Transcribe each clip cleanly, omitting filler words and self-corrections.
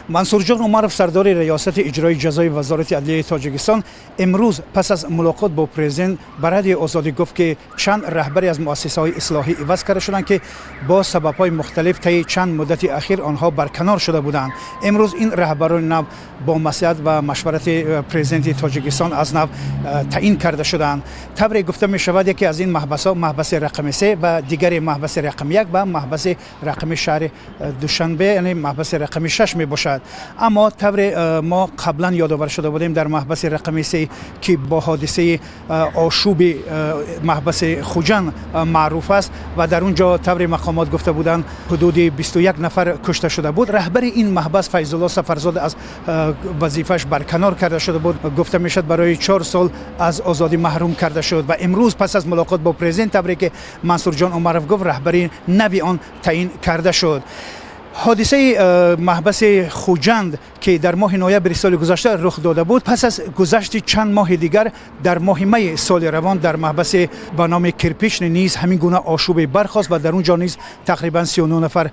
Мансурҷон Умаров, сардори Раёсати иҷрои ҷазои Вазорати адлияи Тоҷикистон, имрӯз пас аз мулоқот бо президент ба Радиои Озодӣ гуфт, ки чанд раҳбаре аз муассисаҳои ислоҳӣ иваз карда шуданд, ки бо сабабҳои мухталиф таи чанд муддати ахир онҳо барканор шуда буданд. Имрӯз ин раҳбарони нав бо маслиҳат ва машварати президенти Тоҷикистон аз нав таъин карда шуданд. Тавре гуфта мешавад, яке аз ин маҳбасҳо маҳбаси рақами 3 ва дигаре маҳбаси рақами 1 ва маҳбаси рақами шаҳри Душанбе, яъне маҳбаси рақами 6 мебошад. Аммо тавре мо қаблан ёдовар шуда будем, дар маҳбаси рақами 3, ки бо ҳодисаи ошӯби маҳбаси Хуҷанд маъруф аст ва дар он ҷо, тавре мақомот гуфта буданд, ҳудуди 21 нафар кушта шуда буд, раҳбари ин маҳбас Файзулло Сафарзода аз вазифааш барканор карда шуда буд. Гуфта мешавад, барои 4 сол аз озодӣ маҳрум карда шуд ва имрӯз пас аз мулоқот бо президент, тавре ки Мансурҷон Умаров гуфт, раҳбари нави он таъин карда шуд. Ҳодисаи маҳбаси Хуҷанд, ки дар моҳи ноябри соли гузашта рух дода буд, пас аз гузашти чанд моҳи дигар, дар моҳи майи соли равон, дар маҳбаси ба номи Кирпичный низ ҳамин гуна ошӯбе бархост ва дар он ҷо низ тақрибан 39 нафар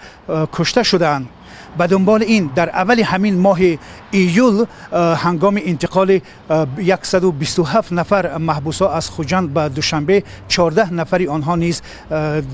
кушта шудаанд. Ба дунболи ин, дар аввали ҳамин моҳи июл, ҳангоми интиқоли 127 нафар маҳбусҳо аз Хуҷанд ба Душанбе, 14 нафари онҳо низ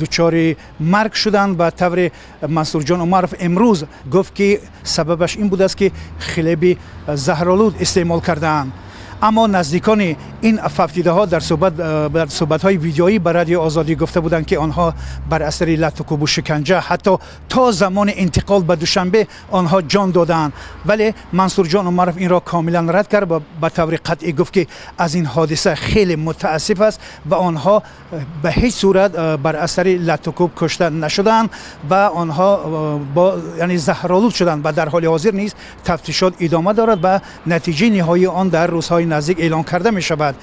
дучори марг шуданд. Ба тавре Мансурҷон Умаров имрӯз гуфт, ки сабабаш ин будааст, ки хлеби заҳролуд истеъмол кардаанд. Аммо наздикони ин фавтидаҳо дар суҳбатҳои видеоӣ ба Радиои Озодӣ гуфта буданд, ки онҳо бар асари латтукӯбу шиканҷа ҳатто то замони интиқол ба Душанбе онҳо ҷон додаанд. Вале Мансурҷон Умаров инро комилан рад кард ва ба таври қатъӣ гуфт, ки аз ин ҳодиса хеле мутаассиф аст ва онҳо ба ҳеҷ сурат бар асари латтукӯб кушта нашудаанд ва онҳо бо яъне заҳролуд шуданд ва дар ҳоли ҳозир низ тафтишот идома дорад ва натиҷаи ниҳоии он дар рӯзҳои наздик эълон карда мешавад.